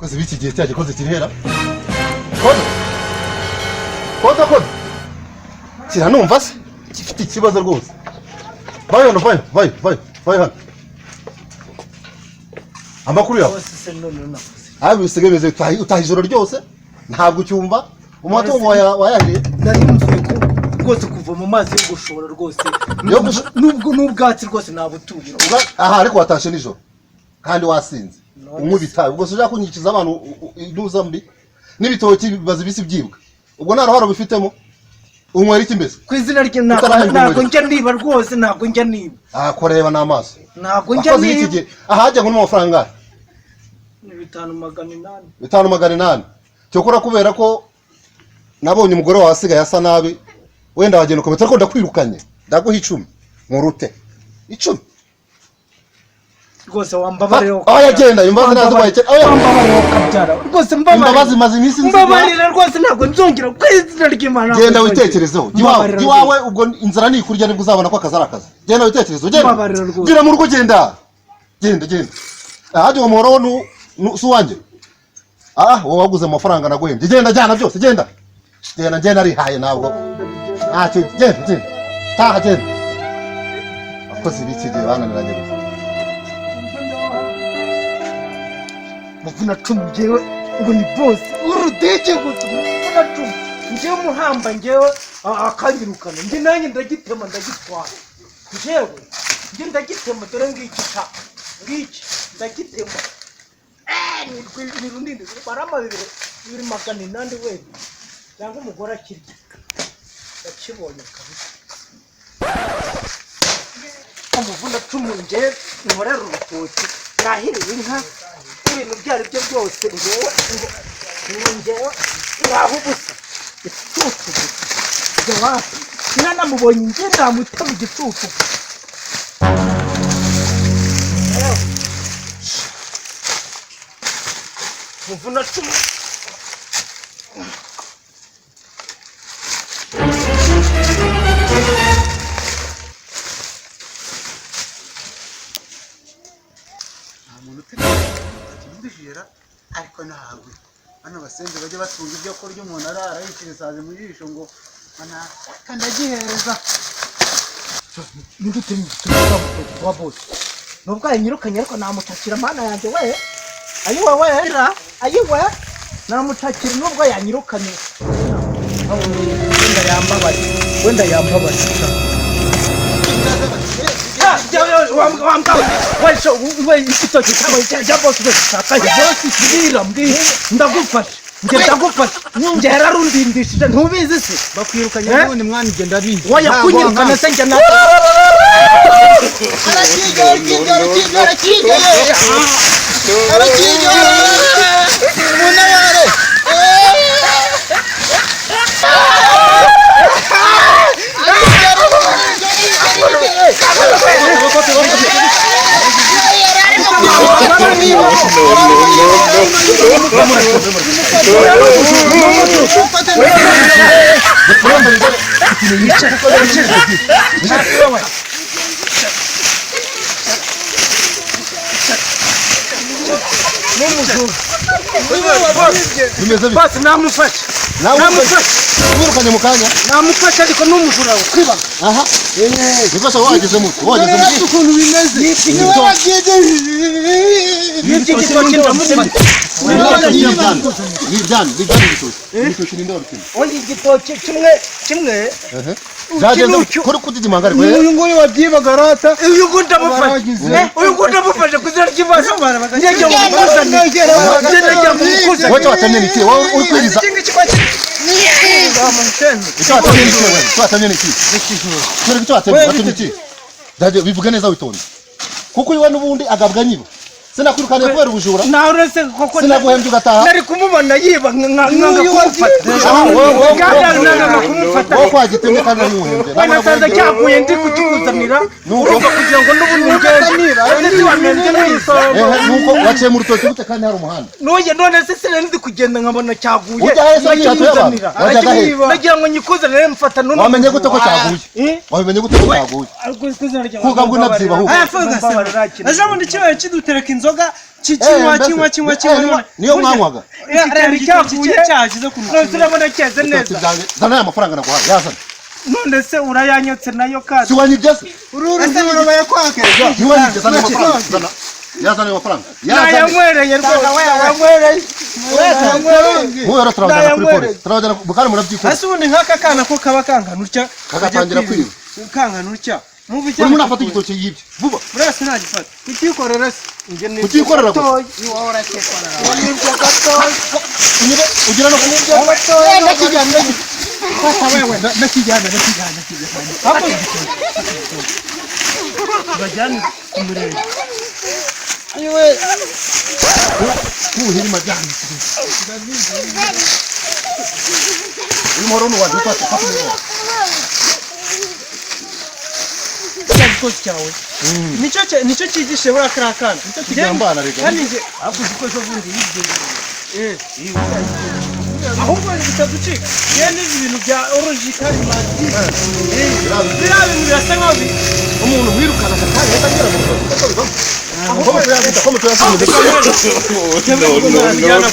Abakozi b'iki gihe cya gikoze kirihera. Kodo. Kodo kodo. Kiranumva se? Gifite ikibazo rwose. Vayo hano, vayo, vayo, vayo, vayo hano. Amakuru yawe. Abi bisigaye bimeze utaha ijoro ryose ntabwo ucyumva umutungo wayahiriye. Nari mvuye ko rwose kuva mu mazi yo gushora rwose nubwo n'ubwatsi rwose nabutuye. Aha ariko watashe nijoro kandi wasinze unywa ibitabi ubwo ushaka kunyikiza abantu intuza mbi n'ibitoki bibaza ibisi byibwa ubwo nta ruhare bifitemo. Unywera iki mbese? Ku izina rye ntabwo njya niba rwose ntabwo njya niba. Ah koreba n'amaso. Ntabwo njya niba. Aha hajya ngo n'amafaranga angahe? Ni 5,800. 5,800. Cyokora kubera ko nabonye umugore wawe asigaye asa nabi wenda wagenda ukomeza ariko ndakwirukanye ndaguha 10 nkurute 10 rwose wambabarira. Aho yagenda imbabazi nazibaye cyane. Wambabarira ukabyara rwose mbabarira. Imbabazi maze iminsi mbabarira rwose ntabwo nzongera ku izina ry'Imana. Genda witekerezeho iwawe ubwo inzara nikurya nibwo uzabona ko akazi ari akazi. Genda witekerezeho genda gira mu rugo genda genda genda. Ahajya uwo muhoro si uwanjye. Ah wowe waguze amafaranga naguhembye genda jyana byose genda genda genda arihaye ntabwo ntacyo genda genda taha genda. Abakozi b'iki gihe bananiranye gusa. Muvuna cumu njyewe ngo ni boss urudege gusa muvuna cumu njyewe muhamba njyewe akanyirukana njye nanjye ndagitema ndagitwara njyewe njye ndagitema dore ngiki ca ngiki ndagitema ni runini barama 2,800 we cyangwa umugore akirya ndakibonye kabisa. Umuvuna cumu njyewe nkorera urutoki nahiriwe inka ibintu byari byo byose ngewe ngo ngewe ngaho ubusa igicucu gusa wapi nanamubonye nge namutema igicucu. Muvuna cumu ariko ntabwo hano basenze bajya batunga ibyo kurya umuntu arara yicira isazi mu jisho ngo ndagihereza ninde wa boss nubwo yanyirukanye ariko namucakira mana yanjye we ayiwe we ayiwe namucakira nubwo yanyirukanye wenda yambabaye wenda yambabaye. Ndagufasha njye ndagufasha njye yararundindishije ntubizi se bakwirukanye n'ubundi mwana njye ndabizi oya kunyirukana se njye Basi namufasha. Namufasha. Wirukanye mu kanya. Namufasha ariko n'umujura kwiba. Aha. Nifasha wageze muto. Wageze muto. Ukuntu bimeze. Nibyo igitoki ndamufata. Ni ibitoki. Ibitoki ni ndabikina. Oya igitoki kimwe kimwe. Byageze kuri kudidimanga ariko. Uyu nguyu wabyibaga rata. Uyu nguyu ndamufasha. Uyu nguyu ndamufasha kuzira ry'Imana. Njye mukuzana. Njye mukuzana. Wowe watemye ni iki? Wowe uri kwiriza. Icyo watemye ni iki wewe? Icyo watemye ni iki? Icyo watemye watemye iki? Ndaje bivuge neza witonde. Kuko iwe n'ubundi agabwa nyibo. Sinakwirukaniye kubera ubujura. Nawe uretse koko sinaguhembye ugataha. Nari kumubona yiba nkanga kumufata. Nkanga kumufata. Wowe kwagitemye kandi ari umuhembye. Nasanze cyaguye ndi kukikuzanira. Urumva kugira ngo n'ubundi ugende. Nuko waciye mu rutoki gute kandi hari umuhanda. Noye none se sinari ndi kugenda nkabona cyaguye. Nakimuzanira. Nagira ngo nyikuzanire mfata none. Wamenye gute ko cyaguye? Wamenye gute ko cyaguye? Kuga bwo nabyiba ahubwo. Aya foga se. Ejo bundi kibaye kidutereka inzoga kinywa kinywa kinywa kinywa. Niyo mwanywaga. Cyari cyaguye cyagize ku none urabona cyeze Ibitoki neza. byanjye, zana aya mafaranga naguhaye, yazana. None se urayanyotse nayo kandi? Si wanyibye se? Ese bayakwake. Ntiwanyibye, zana ayo mafaranga, zana. Yazana ayo mafaranga, yazana. Nayanywereye rwose, nayanywereye. Wowe rero turabajyana kuri polisi, turabajyana kandi murabyikora. Ese ubundi nk'aka kana ko kaba kangana utya, Kagatangira kwiba. Kangana utya. Mwumva Urimo unafata igitoki yibye vuba. Buriya wese ntagifata. Kukikorera se? Njye ni Kutikorera gusa. Nibyo gatoya. Unyure ugira no Ndakijyana ndakijyana ndakijyana ndakijyana. Bajyane ku murenge. Kuhira majyana. Uyu muhoro ni uwanjye, ufate, ufate umuhoro. Cya gitoki cyawe nicyo nicyo cyigishe buriya kariya kana. Nicyo kigambana rega. Kandi njye ahubwo bitaducika yewe n'ibi bintu bya orojikari magi biriya bintu birasa nkaho Umuntu wirukana aka kanya ahita agera mu rugo, kuko bivamo. Ko mutuyafite, ko mutuyafite. No, no, no, no.